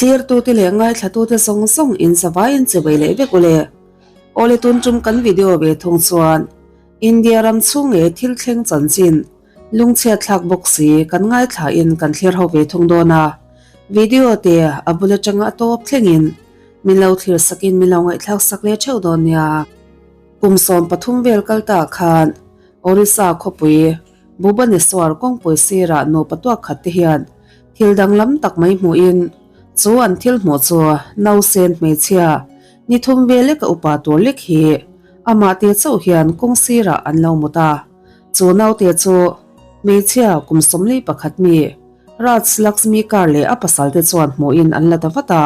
Thlirtute leh ngaithlatute zawng zawng in zavaiin chivei leh vek ule. Awle tun tum kan video ve thung chuan India ram chhung ngei thil thleng chanchin lungchhiat thlak bawk si kan ngaithla in kan thlir ho ve thung dawn a. Video te a bul atanga a tawp thlengin min lo thlir sakin min lo ngaihthlak sak leh theuh dawn nia. Kum 13 vel kal ta khan Orissa khawpui Bhubaneswar kawngpui sirah nupa tuak khat te hian thil danglam tak mai hmuhin chu an thil hmuh chu nausen hmeichhia ni thum vel leka upa tur lek hi amah te chauh hian kawng sirah an lo mut a. Chu naute chu hmeichhia kum 41 mi Raj Laxmi Kar leh a pasal te chuan hmuhin an la ta vat a.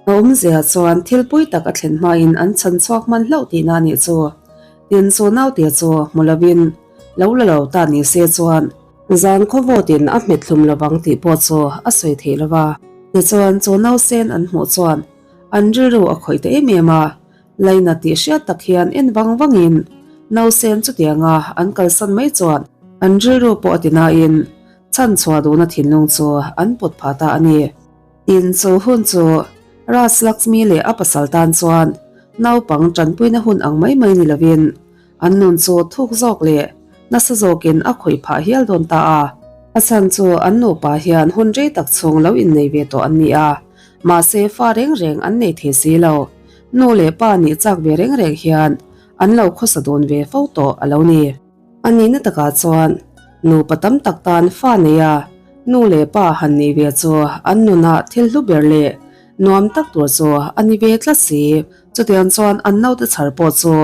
A awmzia chuan thil pui tak a thlen hmain an chhan chhuak hman hlauh tihna a nih chu. Tin chu naute chu hmu lovin lo la lo ta ni se chuan zan khawvawtin a hmet hlum lovang tih pawh chu a sawi theih lo va. Tichuan chu nausen an hmuh chuan an rilru a khawih ta em em a, laina tih hriat tak hian en vang vangin nausen chutianga an kalsan mai chuan an rilru pawh a ti nain chhan chhuah duhna thinlung chu an put phah ta a ni. Tin chu hun chu Raj Laxmi leh a pasal tan chuan naupang tanpuina hun ang mai mai ni lovin an nun chu thuk zawk leh nasa zawkin a khawih phah hial dawn ta a. A chhan chu an nupa hian hun rei tak chhung lo innei ve tawh an ni a, mahse fa reng reng an nei thei si lo. Nu leh pa nih chak ve reng reng hian an lo khawsa dawn ve fo tawh a lo ni. A nihna takah chuan nupa tam tak tan fa nei a, nu leh pa han nih ve chu an nunah thil hlu ber leh nuam tak tur chu a ni ve tlat si. Chutiang chuan an naute chhar pawh chu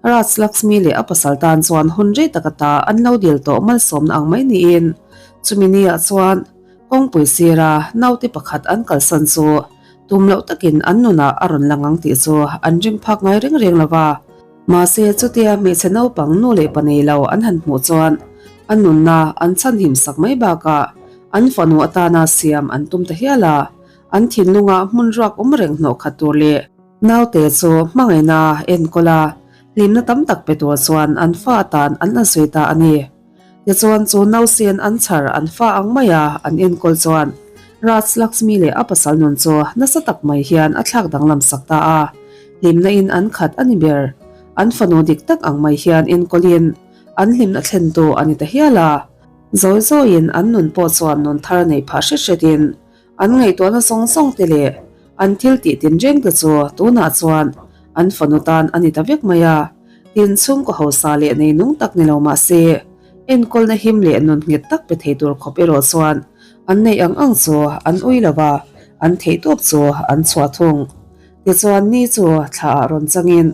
Raj Laxmi leh a pasal tan chuan hun rei tak ata an lo dil tawh malsawmna ang mai niin chumi niah chuan kawngpui sira naute pakhat an kalsan chu tum loh takin an nunah a rawn lang ang tih chu an ring phak ngai reng reng lo va. Mahse chutia hmeichhe naupang nu leh pa nei lo an han hmuh chuan a nunna an chhanhim sak mai bakah an fanu atana siam an tum ta hial a, an thinlunga hmun ruak awm reng hnawh khat tur leh naute chu hmangaihna enkawl a, hlimna tam tak pe tur chuan an fa atan an la zui ta a ni. Tichuan chu nausen an chhar an fa ang maia an enkawl chuan Raj Laxmi leh a pasal nun chu nasa tak mai hian a thlak danglam sak ta a, hlimna in an khat a ni ber. An fanu dik tak ang mai hian enkawlin an hlimna thlentu a ni ta hial a. Zawi zawiin an nun pawh chuan nun thar nei phah hret hretin An ngaihtuahna zawng zawng te leh an thil tih tinreng te chu tunah chuan an fanu tan a ni ta vek mai a. Tin, chhungkaw hausa leh nei nung tak ni lo mah se, enkawlna him leh nun nghet tak pe thei tur khawp erawh chuan an neih ang ang chu an ui lo va, an theihtawp chu an chhuah thung. Tichuan, ni chu thla ah rawn changin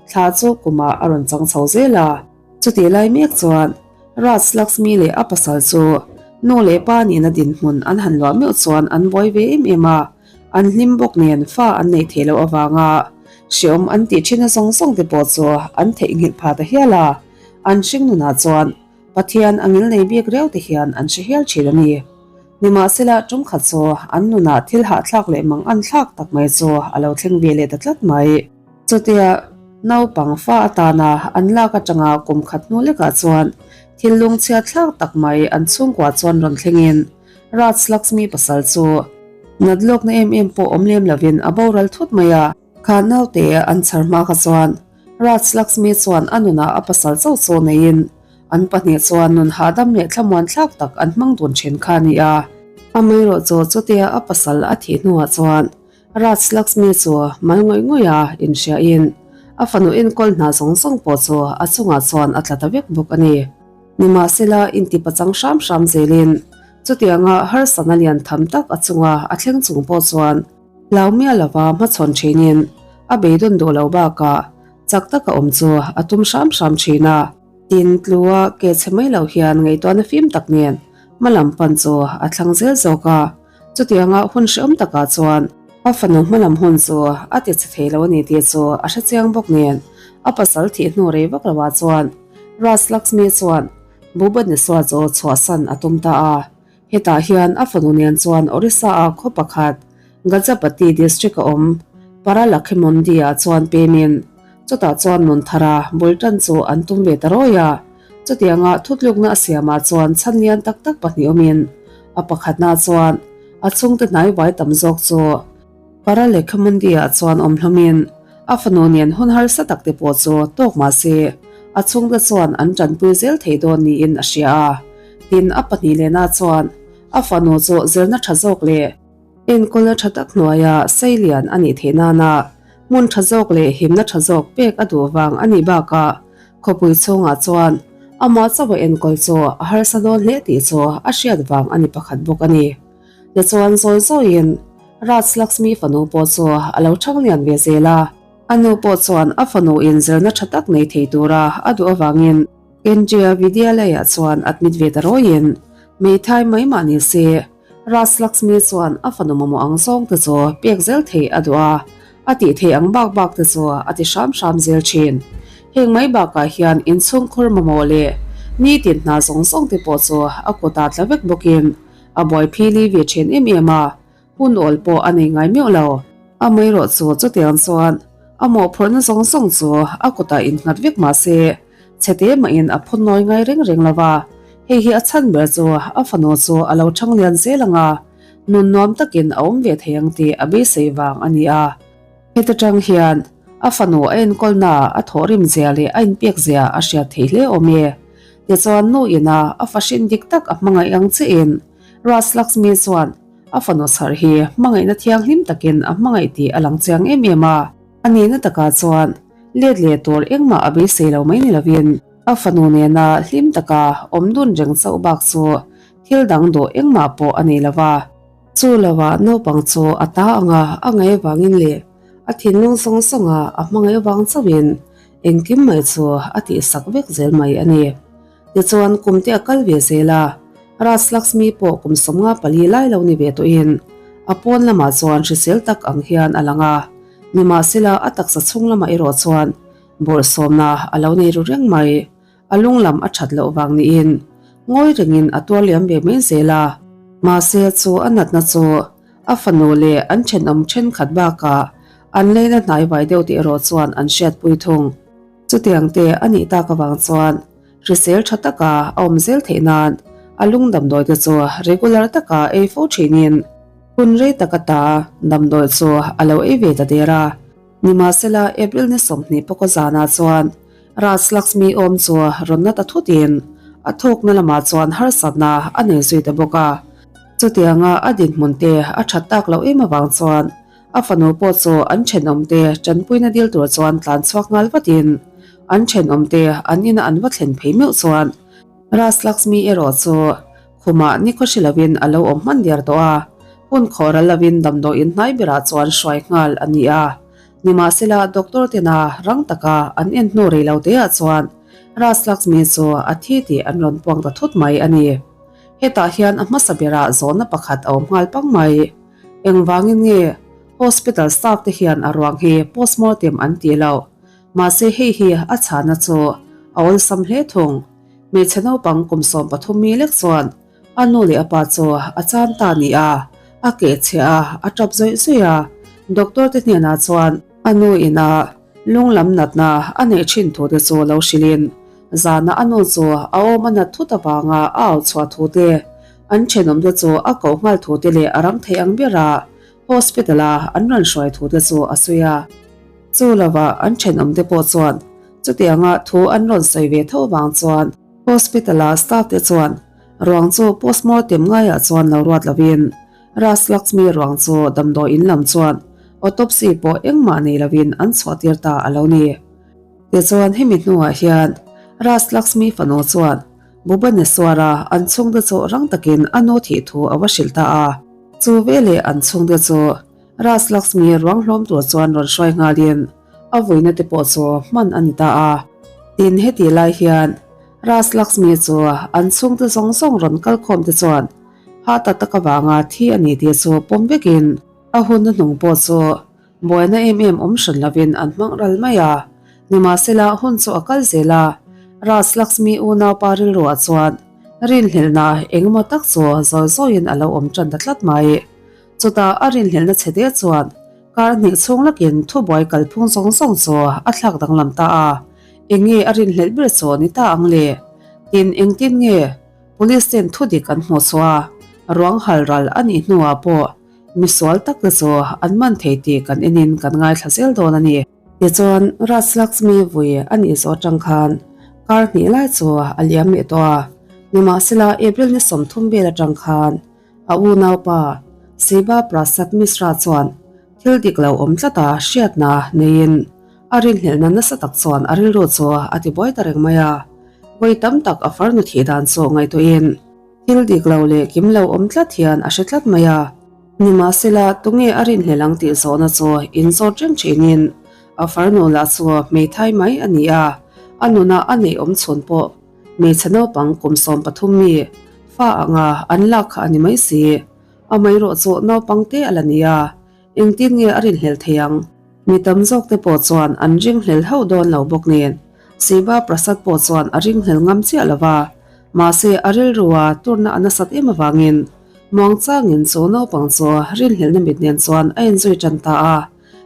thla chu kumah a rawn chang chho zel a. Chutih lai mek chuan Raj Laxmi leh a pasal chu nu leh pa nihna dinhmun an han luah meuh chuan an buai ve em em a, an hlim bawk nen fa an neih theih loh avanga hreawm an tih thin a zawng zawng te pawh chu an theihnghilh phah ta hial a, an hring nunah chuan Pathian a ngil nei bik riau te hian an hre hial thin a ni. Nimahsela tum khat chu an nunah thil hahthlak leh mang an thlak tak mai chu a lo thleng ve leh ta tlat mai. Chutia naupang fa atana an lak atanga kum khat hnu lekah chuan thil lungchhiat thlak tak mai an chhungkua chuan rawn thlengin Raj Laxmi pasal chu nat lawkna em em pawh awm lem lovin a boral thut mai a. Kha naute an chhar hma kha chuan Raj Laxmi chuan a nunah a pasal chauh chaw neiin an pahnih chuan nun hahdam leh thlamuan thlak tak an hmang dun thin kha a ni a. Amaherawhchu chutia a pasal a thih hnuah chuan Raj Laxmi chu mal ngawih ngawih a inhriain a fanu enkawl hna zawng zawng pawh chu a chungah chuan a tla ta vek bawk a ni. Nimahsela intipachang hram hram zelin chutianga harsatna lian tham tak a chunga a thleng chung pawh chuan hlau miah lova hmachhawn thinin a beidawn duh lo bakah chak taka awm chu a tum hram hram thin a. Tin, tlua ke chhe mai lo hian ngaihtuahna fim tak nen hmalam pan chu a thlang zel zawk a. Chutianga hun hreawm takah chuan a fanu hmalam hun chu a ti chhe thei lo a ni tih chu a hre chiang bawk nen a pasal thih hnu rei vak loah chuan Raj Laxmi chuan Bhubaneswar chu chhuahsan a tum ta a. Hetah hian a fanu nen chuan Orissa-a khaw pakhat Gajapati district a awm Paralakhemundi-ah chuan pemin chutah chuan nun thara bul tan chu an tum ve ta rawi a. Chutianga thutlukna a siamah chuan chhan lian tak tak pahnih awmin a pakhatna chuan a chhungte hnaivai tam zawk chu. Paralekhamundi-ah chuan awm hlawmin a fanu nen hun harsa tak te pawh chu tawk mah se a chhungte chuan an tanpui zel thei dawn niin a hria a. Tin, a pahnihlenah chuan a fanu chu zirna tha zawk leh enkawlna tha tak hnuaia seilian a nih theih nana hmun tha zawk leh himna tha zawk pek a duh vang a nih bakah khawpui chhungah chuan amah chauha enkawl chu a harsa dawn hle tih chu a hriat vang a ni pakhat bawk a ni. Tichuan zawi zawiin Raj Laxmi fanu pawh chu a lo chhang lian ve zel a. A nu pawh chuan a fanu in zirna tha tak nei thei tura a duh avangin Kendriya Vidyalaya chuan admit ve ta rawiin hmeithai mai mah ni se Raj Laxmi chuan a fanu mamawh ang zawng te chu pek zel thei a duh a, a tih theih ang bak bak te chu a ti hram hram zel thin. Heng mai bakah hian inchhungkhur mamawh leh nitin hna zawng zawng te pawh chu a kutah tla vek bawkin A buai phili ve thin em em a, hun awl pawh a nei ngai meuh lo. Amaherawh chu chutiang chuan a mawhphurhna zawng zawng chu a kutah innghat vek mah se, chhete mahin a phun nawi ngai reng reng lo va. Hei hi a chhan ber chu a fanu chu a lo chhang lian zel ang a, nun nuam takin a awm ve thei ang tih a beisei vang a ni a. Heta tang hian a fanu a enkawlnaah a thawhrim zia leh a inpek zia a hriat theih hle awm e. Tichuan nu ina a fahrin dik tak a hmangaih ang chiahin Raj Laxmi chuan a fanu chharh hi hmangaihna thianghlim takin a hmangaih tih a lang chiang em em a. A nihna takah chuan let leh tur engmah a beisei lo mai ni lovin a fanu nena hlim taka awm dun reng chauh bak chu thil dang duh engmah pawh a nei lo va. Chu lovah naupang chu a ta anga a ngaih avangin leh a thinlung zawng zawnga a hmangaih avang chauhin engkim mai chu a tihsak vek zel mai a ni. Tichuan kum te a kal ve zel a, Raj Laxmi pawh kum 54 lai lo ni ve tawhin a pawn lamah chuan hrisel tak ang hian a lang a, nimahsela a taksa chhung lamah erawh chuan bawrhsawmna a lo nei ru reng mai. A lung lam a that loh vang niin ngawi rengin a tuar liam ve mai zel a. Mahse chu a natna chu a fanu leh an thenawm thenkhat bakah an leina hnaivai deuh tih erawh chuan an hriatpui thung. Chutiang te a nih tak avang chuan hrisel tha taka a awm zel theih nan a lung damdawi te chu regular taka ei fo thinin hun rei tak ata damdawi chu a lo ei ve ta der a. Nimahsela April ni 20 pawka zanah chuan Raj Laxmi awm chu rawn na ta thutin a thawkna lamah chuan harsatna a nei zui ta bawk a. Chutianga a dinhmun te a that tak loh em avang chuan a fanu pawh chu an thenawmte tanpuina dil tur chuan tlan chhuak nghal vatin an thenawmte an ina an va thlen phei meuh chuan Raj Laxmi erawh chu khumah nikhaw hre lovin a lo awm hman der tawh a, hun khawh ral lovin damdawiin hnai berah chuan hruai nghal a ni a. Nimahsela doctor tena rang taka an en hnu rei lo teah chuan Raj Laxmi chu a thi tih an rawn puang ta thut mai a ni. Hetah hian a hmasa berah zawhna pakhat a awm nghal pang mai. Engvangin nge hospital staff te hian a ruang hi postmortem an tih loh? Mahse hei hi a chhana chu a awlsam hle thung. Hmeichhe naupang kum 13 mi lek chuan a nu leh a pa chu a chan ta ni a, a keh chhe a, a tap zawih zawih a. Doctor te hnenah chuan a nu ina lung lam natna a neih thin thu te chu lo hrilhin zana a nu chu a awm a nat thut avanga a au chhuah thu te, an thenawm te chu a koh nghal thu te leh a rang thei ang bera hospital a an rawn hruai thu te chu a sawi a. Chu lovah an thenawm te pawh chuan chutianga thu an rawn sawi ve tho vang chuan hospital a staff te chuan ruang chu postmortem ngaiah chuan lo ruat lovin Raj Laxmi ruang chu damdawi in lam chuan autopsy pawh engmah nei lovin an chhuah tir ta a lo ni. Tichuan hemi hnuah hian Raj Laxmi fanu chuan Bhubaneswar-a an chhungte chu rang takin a nu thih thu a va hrilh ta a. Chu veleh an chhungte chu Raj Laxmi ruang hlawm tur chuan rawn hruai nghalin a vuina te pawh chu hman a ni ta a. Tin heti lai hian Raj Laxmi chu an chhungte zawng zawng rawn kal khawm te chuan heart attack avanga thi a ni tih chu pawm vekin a hun a hnung pawh chu buaina em em awm hran lovin an hmang ral mai a. Nimahsela hun chu a kal zel a, Raj Laxmi unaupa rilruah chuan rinhlelhna engemaw tak chu zawi zawiin a lo awm tan ta tlat mai. Chutah a rinhlelhna chhe te chuan kar hnih chhung lakin thubuai kalphung zawng zawng chu a thlak danglam ta a, eng nge a rinhlelh ber chu ni ta ang le? Tin engtin nge Police ten thudik an hmuh chhuah a, ruang hal ral a nih hnuah pawh. Misual tak te chu an man thei tih kan enin kan ngaithla zel dawn a ni. Tichuan, Rajlaxmi vui a nih zawh atang khan kar hnih lai chu a liam leh tawh a. Nimahsela, April ni 30 vel atang khan a unaupa Shiba Prasad Mishra chuan thil dik lo awm tlata hriatna neiin a rinhlelhna nasa tak chuan a rilru chu a tibuai ta reng mai a. Vawi tam tak a farnu thih dan chu ngaihtuahin Thil dik lo leh kim lo awm tlat hian a hre tlat mai a. Nimahsela, tunge a rinhlelh ang tih zawhna chu inzawt reng thinin a farnu lah chu hmeithai mai a ni a, a nuna a neih awm chhun pawh hmeichhe naupang kum 13 mi fa anga an lak kha a ni mai si. Amaherawh chu naupang te a la ni a, Engtin nge a rinhlelh thei ang? Mi tam zawk te pawh chuan an ringhlel hauh dawn lo bawk nen, Shiva Prasad pawh chuan a ringhlel ngam chiah lo va. Mahse, a rilrua turna a nasat em avangin muangchangin chu naupang chu rinhlelhna mit nen chuan a inzui tan ta a.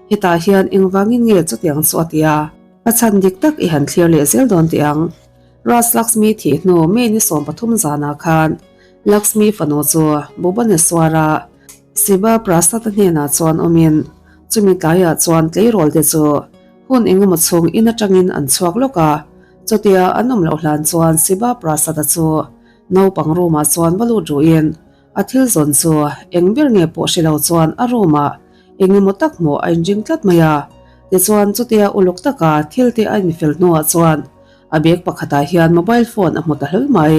Hetah hian engvangin nge chutiang chu a ti a? A chhan dik tak i han thlir leh zel dawn teh ang. Raj Laxmi thih hnu May ni 13 zanah khan Laxmi fanu chu Bhubaneswar-a Siva Prasad-a hnenah chuan awmin chumi tlaiah chuan tleirawl te chu hun engemaw chhung in atangin an chhuak lawk a, chutia an awm loh hlan chuan Siva Prasad-a chu naupang room-ah chuan va lut ruhin a thil zawn chu eng ber nge pawh hre lo chuan a room-ah engemaw tak hmuh a inring tlat mai a. Tichuan chutia uluk taka thil te a infel hnuah chuan a bag pakhatah hian mobile phone a hmu ta hlawl mai.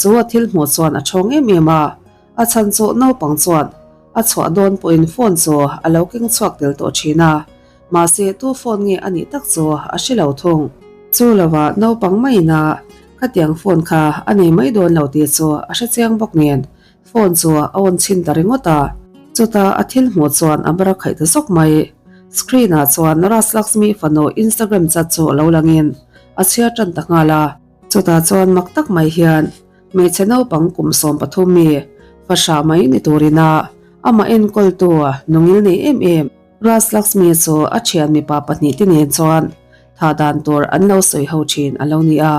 Chu a thil hmuh chuan a chhawng em em a. A chhan chu naupang chuan a chhuah dawn pawhin phone chu a lo keng chhuak tel tawh thin a, mahse tu phone nge a nih tak chu a hre lo thung. Chu lovah naupang maiin a khatiang phone kha a nei mai dawn lo tih chu a hre chiang bawk nen phone chu a on chhin ta ringawt a, chutah a thil hmuh chuan a bar a khaih ta zawk mai. Screen ah chuan Rajlaxmi fanu Instagram chat chu a lo langin a chhiar tan ta nghal a. Chutah chuan mak tak mai hian Hmeichhe naupang kum 13 mi fahrah mai ni turin a amah enkawltu nungil nei em em Rajlaxmi chu a thian mipa pahnihte nen chuan thah dan tur an lo sawi ho thin a lo ni a.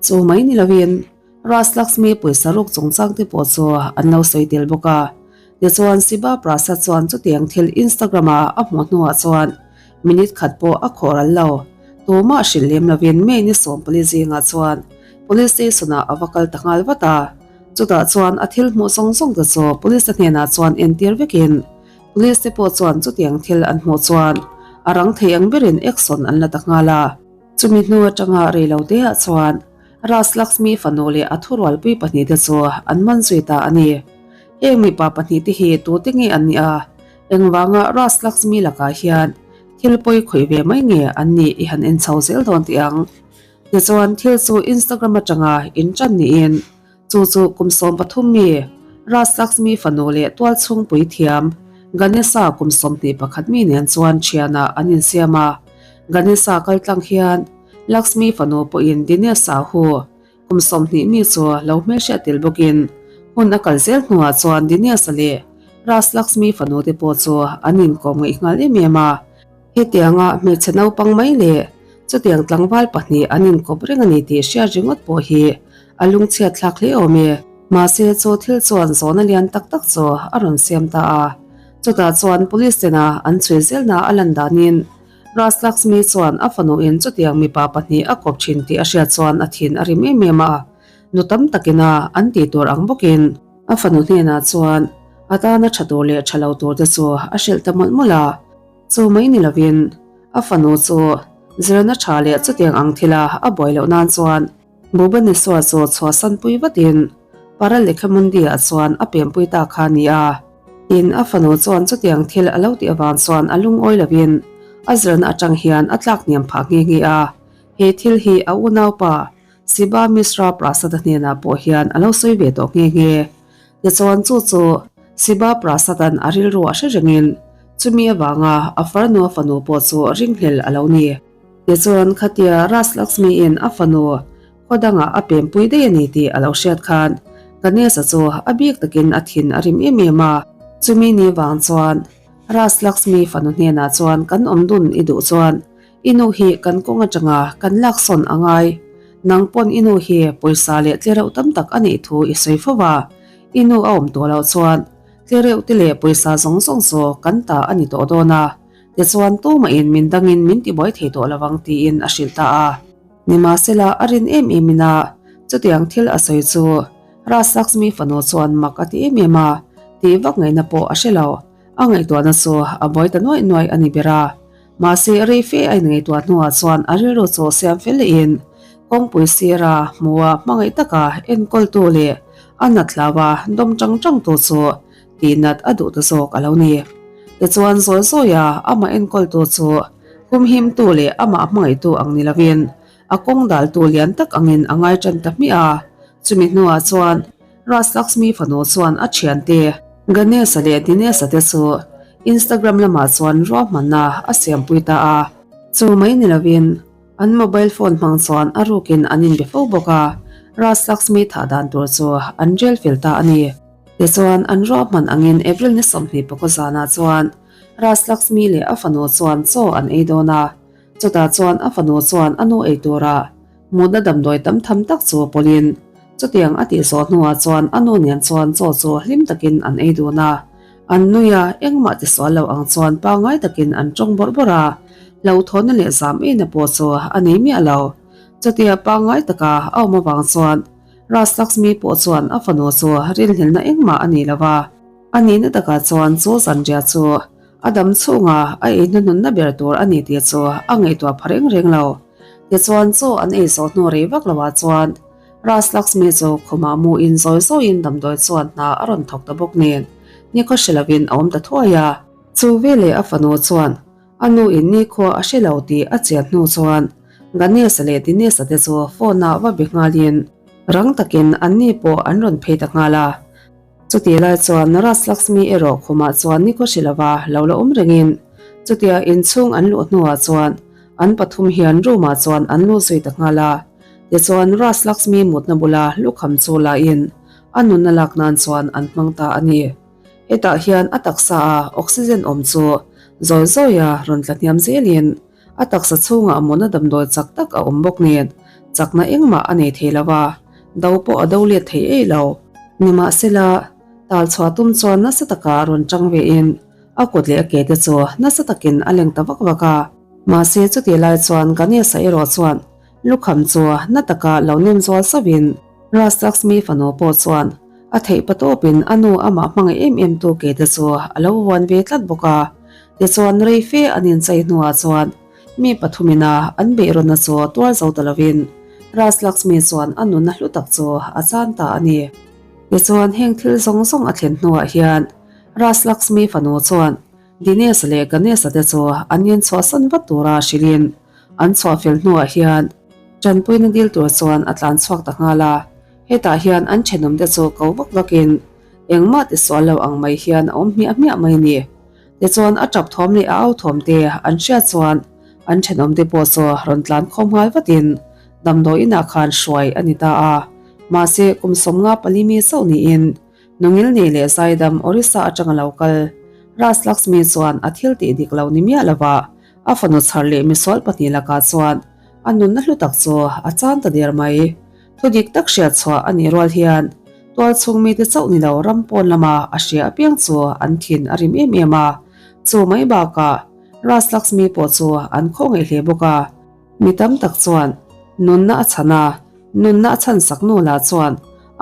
Chu mai ni lovin Rajlaxmi pawisa ruk chungchangte pawh chu an lo sawi tel bawk a. Tichuan Siba Prasad chuan chutiang thil Instagram-a a hmuh hnuah chuan minute khat pawh a khawh ral lo. Tumah hrilh lem lovin May ni 14 zingah chuan Police station-ah a va kal ta nghal vat a. Chutah chuan a thil hmuh zawng zawng te chu Police te hnenah chuan entir vekin Police te pawh chuan chutiang thil an hmuh chuan a rang thei ang berin action an la ta nghal a. Chumi hnu atanga reiloteah chuan Raj Laxmi fanu leh a thurualpui pahnihte chu an man zui ta a ni. Heng mipa pahnihte hi tute nge an nih a? Engvanga Raj Laxmi lakah hian thil pawi khawih ve mai nge an nih i han en chho zel dawn teh ang. Tichuan thil chu Instagram atanga inṭan niin chu chu kum 13 mi Raj Laxmi fanu leh tualchhungpui thiam Ganesha kum 21 mi nen chuan ṭhianah an insiam a. Ganesha kaltlang hian Laxmi fanu pawhin Dinesh Sahu kum 20 mi chu lo hmelhriat tel bawkin hun a kal zel hnuah chuan Dinesh-a leh Raj Laxmi fanu te pawh chu an inkawm ngaih nghal em em a. Hetianga hmeichhe naupang mai leh chutiang tlangval pahnih an inkawp reng a ni tih hriat ringawt pawh hi a lungchhiat thlak hle awm e. Mahse chu thil chuan zawhna lian tak tak chu a rawn siam ta a. Chutah chuan police tena an chhui zelna a lan danin Raj Laxmi chuan a fanuin chutiang mipa pahnih a kawp thin tih a hriat chuan a thin a rim em em a, nu tam takin a an tih tur ang bawkin a fanu hnenah chuan a tana tha tur leh tha lo tur te chu a hrilh ta mawlh mawlh a. Chu mai ni lovin a fanu chu zirna tha leh chutiang ang thila a buai loh nan chuan Bhubaneswar chu chhuahsan pui vatin Paralekhamundi-ah chuan a pempui ta kha a ni a. Tin, a fanu chuan chutiang thil a lo tih avang chuan a lungawi lovin a zirna atang hian a tlak hniam phah nghe nghe a. He thil hi a unaupa Siba Mishra Prasad-a hnenah pawh hian a lo sawi ve tawh nghe nghe. Tichuan chu chu Siba Prasad-a'n a rilru a hre rengin chumi avanga a farnu a fanu pawh chu ringhlel a lo ni. Tichuan khatia Raj Laxmi-in a fanu Khaw dangah a pempui daih a ni tih a lo hriat khan Ganesh-a chu a bik takin a thin a rim em em a. Chumi ni vang chuan Raj Laxmi fanu hnenah chuan kan awm dun i duh chuan i nu hi kan kawng atanga kan laksawn a ngai. Nang pawn i nu hi pawisa leh tlereuh tam tak a neih thu i sawi fo va, i nu a awm tawh loh chuan. Tlereuh te leh pawisa zawng zawng chu kan ta a ni tawh dawn a, tichuan tumahin min dangin min tibuai thei tawh lovang tiin a hrilh ta a. Nimahsela a rin em em ina chutiang thil a sawi chu Rajlaxmi fanu chuan mak a ti em em a, tih vak ngaihna pawh a hre lo. A ngaihtuahna chu a buai ta nuaih nuaih a ni ber a. Mahse rei fe a inngaihtuah hnuah chuan a rilru chu siam fel lehin kawngpui sira hmua hmangaih taka enkawltu leh a nat hlaua dawm tang tangtu chu tihnat a duh ta zawk a lo ni. Tichuan zawi zawia amah enkawltu chu humhimtu leh amah hmangaihtu ang ni lovin a kawng daltu lian tak angin a ngai tan ta hmiah a. Chumi hnuah chuan Rajlaxmi fanu chuan a thiante Ganesh-a leh Dinesh-a te chu Instagram lamah chuan ruahmanna a siampui ta a. Chu mai ni lovin an mobile phone hmang chuan a rukin an inbe fo bawk a, Rajlaxmi thah dan tur chu an rel fel ta a ni. Tichuan an ruahman angin April ni 20 pakaw zanah chuan Rajlaxmi leh a fanu chuan chaw an ei dawn a, chutah chuan a fanu chuan a nu ei tura Mutna damdawi tam tham tak chu pawlhin chutiang a tih zawh hnuah chuan a nu nen chuan chaw chu hlim takin an ei dun a. An nui a, engmah ti sual lo ang chuan pangngai takin an tawng bawrh bawrh a, hlauhthawnna leh zam eina pawh chu a nei miah lo. Chutia pangngai taka a awm avang chuan Rajlaxmi pawh chuan a fanu chu rinhlelna engmah a nei lo va. A nihna takah chuan chu zanriah chu A dam chhunga a ei hnuhnunna ber tur a ni tih chu a ngaihtuah pha reng reng lo. Tichuan chaw an ei zawh hnu rei vak loah chuan Rajlaxmi chu khumah mu in zawi zawiin damdawi chuan hna a rawn thawk ta bawk nen nikhaw hre lovin a awm ta thuai a. Chu veleh a fanu chuan a nu in nikhua a hre lo tih a chian hnu chuan Ganesh-a leh Dinesh-a te chu phone-ah va be nghalin rang takin anni pawh an rawn phei ta nghal a. Chutih lai chuan Rajlaxmi erawh khumah chuan nikhaw hre lova lo la awm rengin chutia inchhung an luh hnuah chuan an pathum hian room ah chuan an lu zui ta nghal a. Tichuan Rajlaxmi mutna bula lukham chu lain a nunna lak nan chuan an hmang ta a ni. Hetah hian a taksa a oxygen awm chu zawi zawia rawn tla hniam zelin A taksa chhungah mawna damdawi chak tak a awm bawk nen, chakna engmah a nei thei lo a, do pawh a do let thei ei lo. Nimahsela, tal chhuah tum chuan nasa taka rawn tang vein a kut leh a ke te chu nasa takin a leng ta vak vak a. Mahse chutih lai chuan Ganesha erawh chuan lukham chu na taka lo nem zual sauhin Rajlaxmi fanu pawh chuan a theih patawpin a nu amah hmangaih em em tu ke te chu a lo vuan ve tlat bawk a. Tichuan rei fe an inchei hnuah chuan mi pathumina an beihrawnna chu tuar zo ta lovin Rajlaxmi chuan a nunna hlu tak chu a chan ta a ni. Tichuan heng thil zawng zawng a thlen hnuah hian Rajlaxmi fanu chuan Dinesh leh Ganesh-a te chu an inchhuahsan vat tura hrilhin an chhuah fel hnuah hian tanpuina dil tur chuan a tlan chhuak ta nghal a. Hetah hian an thenawmte chu ko vak vakin engmah tisual lo ang mai hian a awm hmiah hmiah mai a ni. Tichuan a tap thawm leh a au thawm te an hriat chuan an thenawmte pawh chu rawn tlan khawm nghal vatin damdawi inah khan hruai a ni ta a. Mahse kum 50 palimi chauh niin Nungil nei leh zaidam Orissa atanga lo kal Rajlaxmi chuan a thil tih dik lo ni miah lova a fanu chhar leh misual pahnih lakah chuan a nunna hlu tak chu a chan ta der mai. Thu dik tak hriat chhuah a nih rual hian tual chhung mite chauh ni lo ram pawn lama a hria apiang chu an thin a rim em em a, chu mai bakah Rajlaxmi pawh chu an khawngaih hle bawk a. Mi tam tak chuan nunna a chhan a, nunna a chhan sak nu lah chuan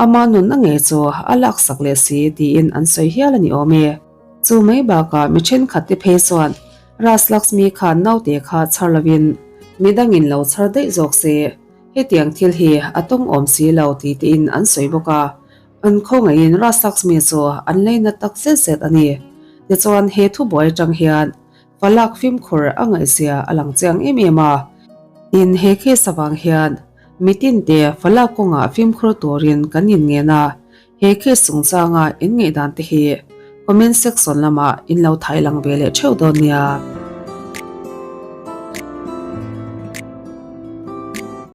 ama nunna ngei chu a lak sak leh si tiin an sawi hial a ni awm e. Chu mai bakah mi thenkhat te phei chuan Rajlaxmi khan naute kha chhar lovin midangin lo chhar daih zawk se, Hetiang thil hi a tawng awm si lo ti tein an sawi bawk a, an khawngaihin Rajlaxmi chu an lei nat tak zet zet a ni. Tichuan he thubuai atang hian falak fimkhur a ngaihzia a lang chiang em em a. Tin, he case avang hian mitinte falak kawngah fimkhur turin kan inngen a, he case chungchanga inngaihdan te hi comment section lamah in lo thai lang ve leh theuh dawn nia.